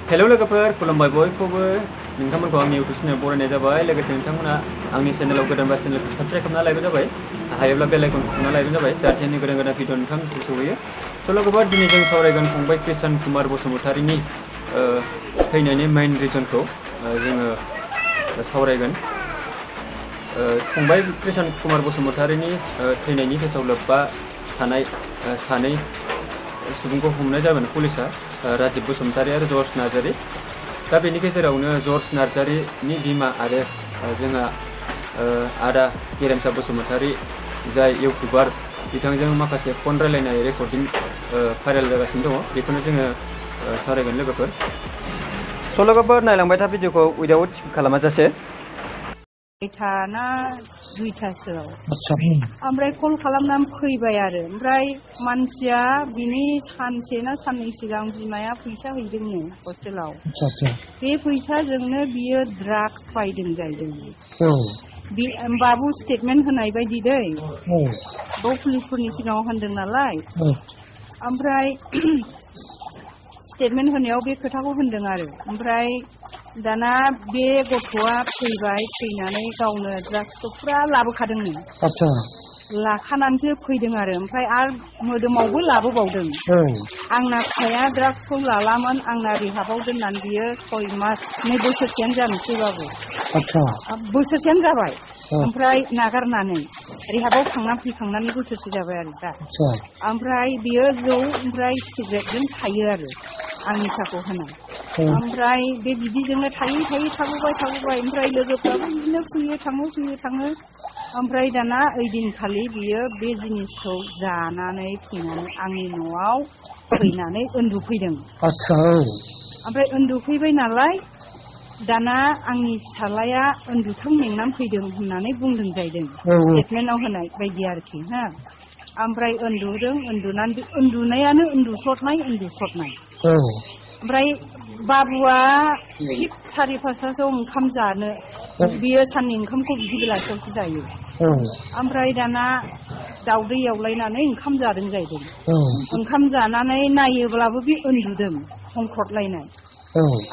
hello लोगोफोर खुलुमबाय बयखौबो नोंथांमोनखौ आंनि इउटुब चेनेल बरायनाय जाबाय लोगोसे नोंथांमोना आंनि चेनेलाव गोदानबा चेनेलखौ साबस्क्राइब खालामना लायबानो जाबाय हायोब्ला बेल आइकनखौ थुना लायबानो जाबाय जाहाथे आंनि गोदान गोदान भिडिअ नोंथांमोनखौ सहैयो स' लोगोफोर दिनै जों सावरायगोन फंबाय कृष्ण कुमार बसुमतारीनि थैनायनि मेइन रिजनखौ जोङो सावरायगोन फंबाय कृष्ण कुमार बसुमतारीनि थैनायनि केसाव लोब्बा थानाय सानै सुबुंखौ हमनाय जागोन पुलिसा राजिब बसुमतारी आरो जर्ज नार्जारी दा बेनि गेजेरावनो जर्ज नार्जारीनि बिमा आरो जोंहा आदा गेरेमसा बसुमतारी जाय इउटुबार बिथांजों माखासे फन रायलायनाय रेकर्डिं भाइरेल जागासिनो दङ बेखौनो जोङो सावरायगोन लोगोफोर स' लोगोफोर नायलांबाय था भिडिअखौ उइदाउट स्किप खालामाजासे ना दुइटासोआव ओमफ्राय कल खालामनानै फैबाय आरो ओमफ्राय मानसिया बिनि सानसे ना साननै सिगां बिमाया फैसा हैदोंनो हस्टेलाव बे फैसाजोंनो बियो ड्राग्स बायदों जाहैदों बाबु स्टेटमेन्ट होनाय बायदि दै बाव पुलिसफोरनि सिगाङाव होनदों नालाय ओमफ्राय स्टेटमेन्ट होनायाव बे खोथाखौ होनदों आरो ओमफ्राय दाना बे गथ'आ फैबाय फैनानै गावनो ड्राग्सखौ फुरा लाबोखादोंनो लाखानानैसो फैदों आरो ओमफ्राय आरो मोदोमावबो लाबोबावदों आंना फिसाया ड्राग्सखौ लालामोन आंना रिहाबाव दोननानै बियो 6 मास 2 बोसोरसेयानो जानोसैबाबो बोसोरसेयानो जाबाय ओमफ्राय नागारनानै रिहाबाव थांनानै फैखांनानै बोसोरसे जाबाय आरो दा ओमफ्राय बियो जौ ओमफ्राय सिगारेटजों थायो आरो आं निसाखौ होना ओमफ्राय बे बिदिजोंनो थायै थायै थाबोबाय ओमफ्राय लोगोफ्राबो बिदिनो फैयो थाङो ओमफ्राय दाना ओइदिनखालि बियो बे जिनिसखौ जानानै फैनानै आंनि न'आव फैनानै उन्दुफैदों ओमफ्राय उन्दुफैबाय नालाय दाना आंनि फिसालाया उन्दुथों मेंनानै फैदों होननानै बुंदों जाहैदों स्टेटमेन्टआव होनाय बायदि आरोखि हा ओमफ्राय उन्दुदों उन्दुनानै उन्दुनायानो उन्दुसरनाय ओमफ्राय बाबुआ थिग 4:30 ओंखाम जानो बियो साननि ओंखामखौ बिदि बेलासियावसो जायो ओमफ्राय दाना दावदै एवलायनानै ओंखाम जादों जाहैदों ओंखाम जानानै नायोब्लाबो बे उन्दुदों हंख्रदलायनाय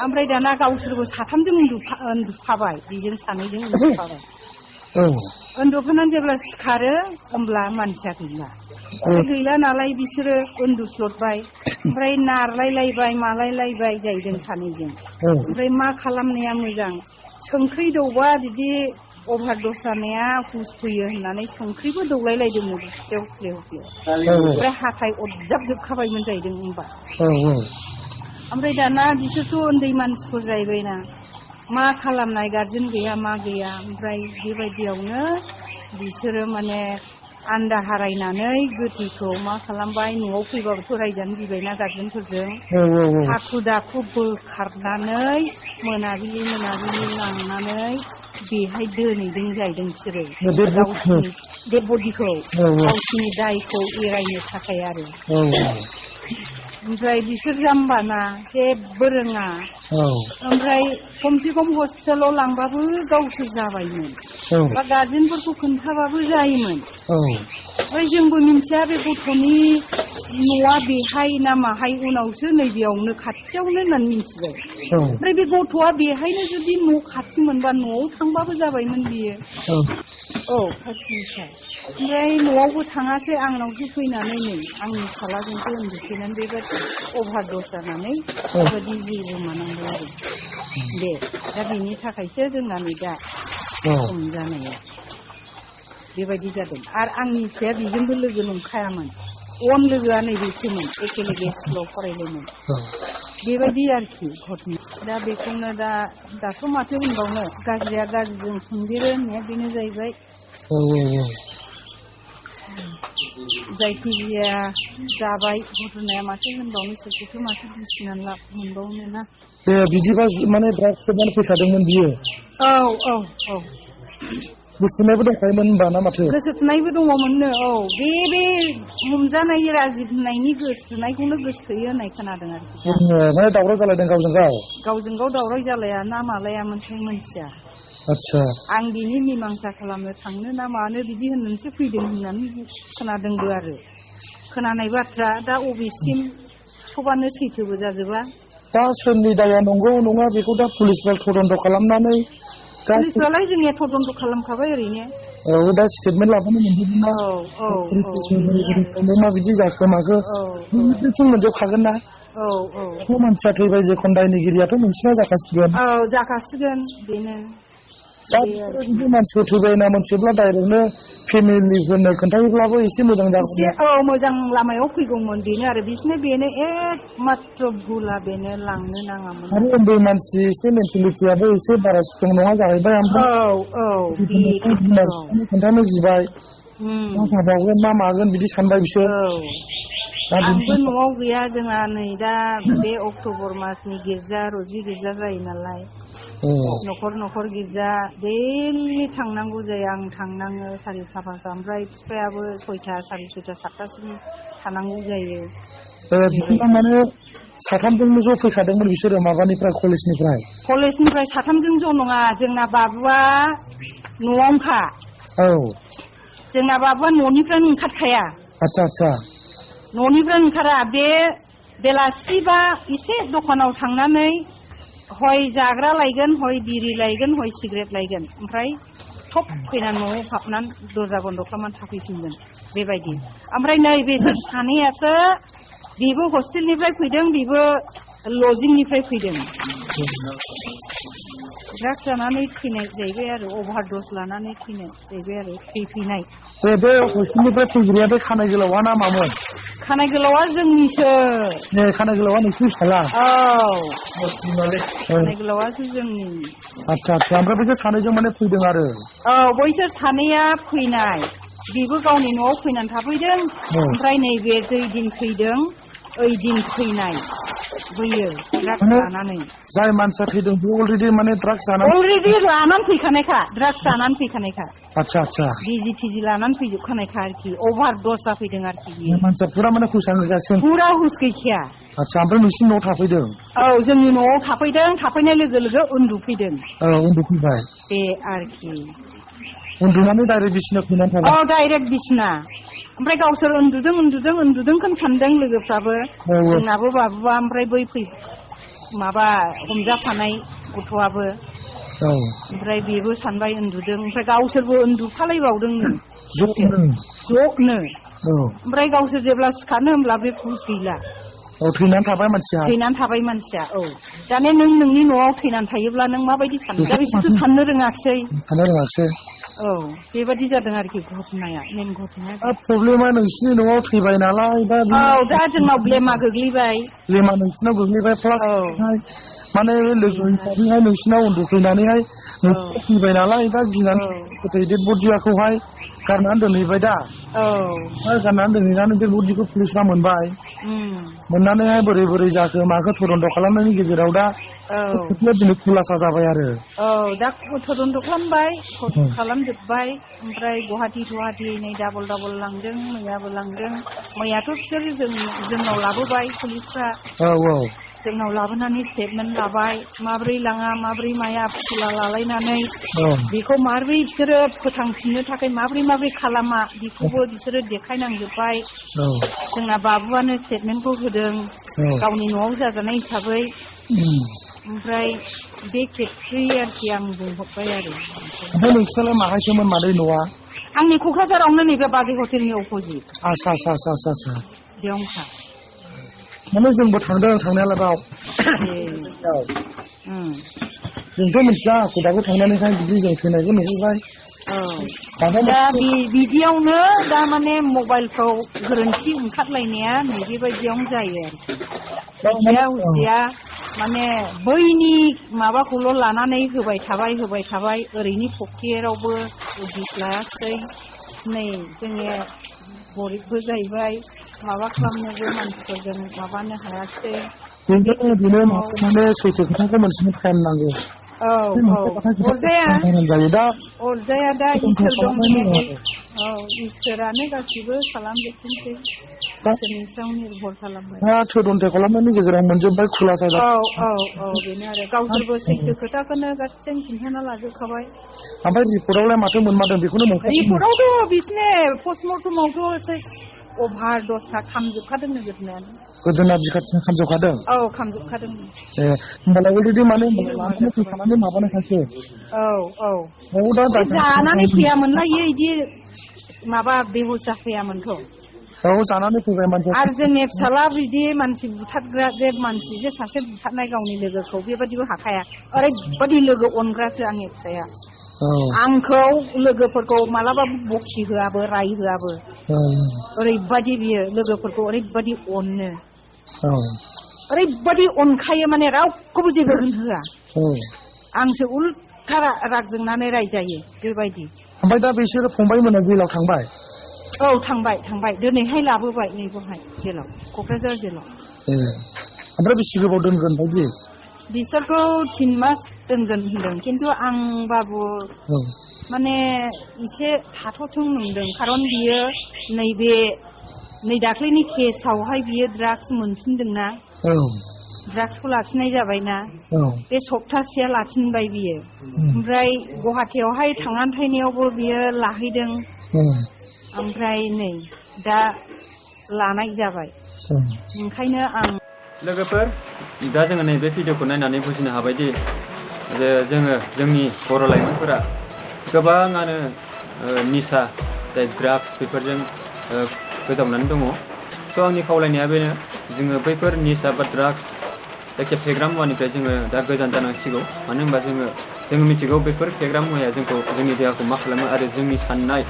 ओमफ्राय दाना गावसोरबो साथामजों उन्दुफाबाय बेजों सानैजों उन्दुफाबाय उन्दुफानानै जेब्ला सिखारो होमब्ला मानसिया गैला नालाय बिसोरो उन्दुस्लदबाय ओमफ्राय नारलायलायबाय मालायलायबाय जाहैदों सानैजों ओमफ्राय मा खालामनाया मोजां संख्रि दौबा बिदि अभारदस जानाया हुस फैयो होननानै संख्रिबो दौलायलायदोंनो बिसियाव हुफ्ले ओमफ्राय हाथाय अरजाबजोबखाबायमोन जाहैदों होनबा ओमफ्राय दाना बिसोरथ' उन्दै मानसिफोर जाहैबायना मा खालामनाय गार्जेन गैया मा गैया ओमफ्राय बेबायदियावनो बिसोरो माने आन्दा हारायनानै गोथैखौ मा खालामबाय न'आव फैबाबोथ' रायजानो गिबायना गार्जेनफोरजों हाखु दाखु बोखारनानै मोनाबिलि लांनानै बेहाय दोनहैदों जाहैदों बिसोरो गावसिनि डेड बडिखौ गावसिनि दायखौ एरायनो थाखाय आरो ओमफ्राय बिसोर जाम्बाना जेबो रोङा ओमफ्राय खमसे खम हस्पिटालाव लांबाबो गावसोर जाबायमोन बा गार्जेनफोरखौ खोन्थाबाबो जायोमोन ओमफ्राय जोंबो मिन्थिया बे गथ'नि न'आ बेहाय ना माहाय उनावसो नैबेयावनो खाथियावनो होननानै मिन्थिबाय ओमफ्राय बे गथ'आ बेहायनो जुदि न' खाथि मोनबा न'आव थांबाबो जाबायमोन बियो खाथिनिफ्राय ओमफ्राय न'आवबो थाङासै आंनावसो फैनानै नै आंनि फिसालाजोंसो उन्दुफैनानै बेबायदि अभारदस जानानै बेबायदि जिउ गोमानांबाय आरो दे दा बेनि थाखायसो जोंना नै दा हमजानाया बेबायदि जादों आरो आंनि फिसाया बेजोंबो लोगो नंखायामोन लोगोआ नैबेसोमोन एखे स्कुलाव फरायदोंमोन बेबायदि आरोखि घटना दा बेखौनो दाथ' माथो होनबावनो गाज्रिया गाज्रिजों संदेरो होननाया बेनो जाहैबाय जायखिजाया जाबाय घटनाया माथो होनबावनो सोरखौथ' माथो बुजिनानै मोनबावनो ना दे बिदिबा माने ड्राग्स सोबनानै फैखादोंमोन बियो गोसोथोनायबो दंखायोमोन होनबा ना माथो गोसोथोनायबो दङमोननो बे हमजानाय राजिब होननायनि गोसोथोनायखौनो गोसोथोयो होननाय खोनादों आरोखि माने दावराव जालायदों गावजों गाव दावराव जालाया ना मालायामोनथाय मिथिया आं बिनि मीमांसा खालामनो थांनो ना मानो बिदि होननानैसो फैदों होननानै खोनादोंबो आरो खोनानाय बाथ्रा दा अबेसिम सबानो सैथोबो जाजोबा दा सोरनि दाया नंगौ नङा बेखौ दा पुलिसफ्रा तदन्त खालामनानै पुलिसफ्रालाय जोंनिया तदन्त खालामखाबाय ओरैनो औ दा स्टेटमेन्ट लाबोनो मोनजोबगोन ना माबायदि जाखो माखो जों मोनजोबखागोन ना मानसिया थैबाय जेखन दायनिगिरियाथ' नोंसिना जाखासिगोन जाखासिगोन बेनो दा बिदि मानसिफोर थैबाय ना मोनथिब्ला डाइरेक्टनो फेमिलिफोरनो खोन्थायोब्लाबो एसे मोजां जागौमोन मोजां लामायाव फैगौमोन बेनो आरो बिसोरनो बेनो एकमात्र भुला बेनो लांनो नाङामोन आरो उन्दै मानसि एसे मेन्टेलिटियाबो एसे बारा स्ट्रं नङा जाहैबाय ओमफ्राय खोन्थानो गिबाय मा जाबावगोन मा मागोन बिदि सानबाय बिसोर आंबो न'आव गैया जोंहा नै दा बे अक्ट'बर मासनि गिर्जा रजि गिर्जा जायो नालाय न'खर न'खर गिर्जा दैलि थांनांगौ जायो आं थांनाङो 4:30 ओमफ्राय बिफायाबो 6टा 6:30 7टासिम थानांगौ जायो माने साथामजोंनो ज' फैखादोंमोन बिसोरो माबानिफ्राय कलेजनिफ्राय साथामजों ज' नङा जोंना बाबुआ न'आवनोखा जोंना बाबुआ न'निफ्रायनो ओंखारखाया आच्छा न'निफ्राय ओंखारा बे बेलासिबा एसे दखानाव थांनानै हय जाग्रा लायगोन हय बिरि लायगोन हय सिगारेट लायगोन ओमफ्राय थप फैनानै न'आव हाबनानै दरजा बन्द खालामनानै थाफैफिनगोन बेबायदि ओमफ्राय नै बेसोर सानैयासो बेबो हस्टेलनिफ्राय फैदों बेबो लजिंनिफ्राय फैदों ड्राग्स जानानै फैनाय जाहैबाय आरो अभारड'ज लानानै फैनाय जाहैबाय आरो थैफैनाय बे हस्टेलनिफ्राय फैग्राया बे खानाय गोलावा ना मामोन खानाय गोलावा जोंनिसो खानाय गोलावा नोंसिनि फिसाला खानाय गोलावासो जोंनि आच्छा ओमफ्राय बिसोर सानैजों माने फैदों आरो बैसोर सानैया फैनाय बेबो गावनि न'आव फैनानै थाफैदों ओमफ्राय नैबे जै दिन फैदों ओइ दिन फैनाय बैयो ड्राग्स लानानै जाय मानसिया थैदों बे अलरेडि माने ड्राग्स लानानै फैखानायखा ड्राग्स जानानै फैखानायखा आच्छा बिजि थिजि लानानै फैजोबखानायखा आरोखि अभारड'ज जाफैदों आरोखि बियो मानसिया पुरा माने हुसानो गैखाया पुरा हुस गैखाया आच्छा ओमफ्राय नोंसिनि न'आव थाफैदों जोंनि न'आव थाफैदों थाफैनाय लोगो लोगो उन्दुफैदों उन्दुफैबाय बे आरोखि उन्दुनानै डाइरेक्ट बिसिना फैनानै थाबाय डाइरेक्ट बिसिना ओमफ्राय गावसोर उन्दुदोंखौनो सानदों लोगोफ्राबो जोंनाबो बाबुआ ओमफ्राय बै माबा हमजाफानाय गथ'आबो ओमफ्राय बेबो सानबाय उन्दुदों ओमफ्राय गावसोरबो उन्दुफालायबावदोंनो ज'नो ओमफ्राय गावसोर जेब्ला सिखारनो होमब्ला बे हुस गैला थैनानै थाबाय मानसिया दाने नों नोंनि न'आव थैनानै थायोब्ला नों माबायदि साननो दा बिसोरथ' साननो रोङाखिसै बेबायदि जादों आरोखि घटनाया मेन घटनाया प्रब्लेमा नोंसिनि न'आव थैबाय नालाय दा जोंनाव ब्लेमा गोग्लैबाय नोंसिनाव गोग्लैबाय प्लास माने लोगो हिसाबैहाय नोंसिनाव उन्दुफैनानैहाय फैबाय नालाय दा गिनानै गोथै डेड बडिखौहाय गारनानै दोनहैबाय दा गारनानै दोनहैनानै बे बडिखौ पुलिसफ्रा मोनबाय मोननानैहाय बोरै जाखो माखो तदन्त खालामनायनि गेजेराव दा दिनै खुलासा जाबाय आरो दा तदन्त खालामजोब्बाय ओमफ्राय गुवाहाटि नै डाबल लांदों मैयाबो लांदों मैयाथ' बिसोर जोंनाव लाबोबाय पुलिसफ्रा जोंनाव लाबोनानै स्टेटमेन्ट लाबाय माब्रै लाङा माब्रै माया फुला लालायनानै बेखौ माब्रै बिसोरो फोथांफिननो थाखाय माब्रै खालामा बेखौबो बिसोरो देखायनांजोब्बाय जोंना बाबुआनो स्टेटमेन्टखौ होदों गावनि न'आव जाजानाय हिसाबै ओमफ्राय बे खेबसे आरोखि आं बुंहरबाय आरो ओमफ्राय नोंसोरलाय माहायसोमोन मादै न'आ आंनि क'क्राझारावनो नैबे बाजै हटेलनि अपोजिट आच्छा बेयावनोखा माने जोंबो थांदों थांनायालाय बाव जोंथ' मिथिया दाबो थांनानैहाय बिदि जों थैनायखौ नुहैबाय दा बिदियावनो दा माने मबाइलफ्राव गोरोन्थि ओंखारलायनाया नैबेबायदियावनो जायो आरोखि हुसिया माने बैनि माबाखौल' लानानै होबाय थाबाय ओरैनि पकेरावबो उदिस लायाखै नै जोङो गरिबबो जाहैबाय माबा खालामनोबो मानसिफोरजों माबानो हायाखै बेनो माने सैथो खोथाखौ मोनथिनो टाइम नांगौ अरजाया दा इसोर दं इसोरानो गासिबो खालामजोबफिनसै इसोरनि सायाव निर्भर खालामबाय तदन्त खालामनायनि गेजेराव मोनजोब्बाय खुलासा बेनो आरो गावसोरबो सैथो खोथाखौनो गासैबो खिन्थाना लाजोबखाबाय ओमफ्राय रिपर्टआवलाय माथो मोनमारदों बेखौनो रिपर्टआवथ' बिसोरनो पस्टमर्टमावथ' अभार दसथा खामजोबखादों नोगोदनायानो गोदोना बिखाथिं खामजोबखादों औ खामजोबखादों होमबालाय अलरेडि माने लानानै फैखानानै माबानो खायसो औ दा जानानै फैयामोनलायो इदि माबा बेहुस जाफैयामोनथ' औ जानानै फैबाय मानसि आरो जोंनि फिसाला बिदि मानसि बुथारग्रा जे मानसि जे सासे बुथारनाय गावनि लोगोखौ बेबादिबो हाखाया ओरैबादि लोगो अनग्रासो आंनि फिसाया आंखौ लोगोफोरखौ मालाबाबो बखि होआबो राय होआबो ओरैबादि बियो लोगोफोरखौ ओरैबादि अनो ओरैबादि अनखायो माने रावखौबो जेबो होनहोआ आंसो उल्था राग जोंनानै रायजायो बेबायदि ओमफ्राय दा बिसोरो फंबायमोना जेलाव थांबाय औ थांबाय दिनैहाय लाबोबाय नैबेहाय जेलाव क'क्राझार जेलाव ओमफ्राय बेसे गोबाव दोनगोन बायदि बिसोरखौ 3 मास दोनगोन होनदों खिन्थु आं बाबु माने एसे थाथ'थों नंदों खारन बियो नै दाख्लैनि केसावहाय बियो ड्राग्स मोनफिनदोंना ड्राग्सखौ लाखिनाय जाबायना बे सप्तासेया लाफिनबाय बियो ओमफ्राय गुवाहाटियावहाय थांनानै थाहैनायावबो बियो लाहैदों ओमफ्राय नै दा लानाय जाबाय ओंखायनो आं लोगोफोर दा जोङो नैबे भिडिअखौ नायनानै बुजिनो हाबायदि जे जोंनि बर' लाइमोनफोरा गोबाङानो निसा जाय ड्राग्स बेफोरजों गोजावनानै दङ स' आंनि खावलायनाया बेनो जोङो बैफोर निसा बा ड्राग्स जायखिया फेग्रा मुवानिफ्राय जोङो दा गोजान जानांसिगौ मानो होनबा जोङो मिथिगौ बेफोर फेग्रा मुवाया जोंनि देहाखौ मा खालामो आरो जोंनि साननाय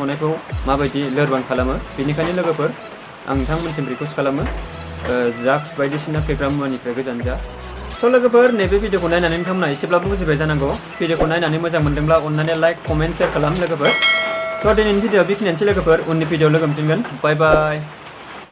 हनायखौ माबायदि लोरबां खालामो बेनिखायनो लोगोफोर आं नोंथांमोनसिम रिकुवेस्ट खालामो ड्राग्स बायदिसिना फेग्रा मुवानिफ्राय गोजान जा स' लोगोफोर नैबे भिडिअखौ नायनानै नोंथांमोना एसेब्लाबो बुजिबाय जानांगौ भिडिअखौ नायनानै मोजां मोनदोंब्ला अननानै लाइक कमेन्ट शेयार खालाम लोगोफोर स' दिनैनि भिडिअ बेखिनियानोसै लोगोफोर उननि भिडिअ लोगो मोनफिनगोन बाय बाय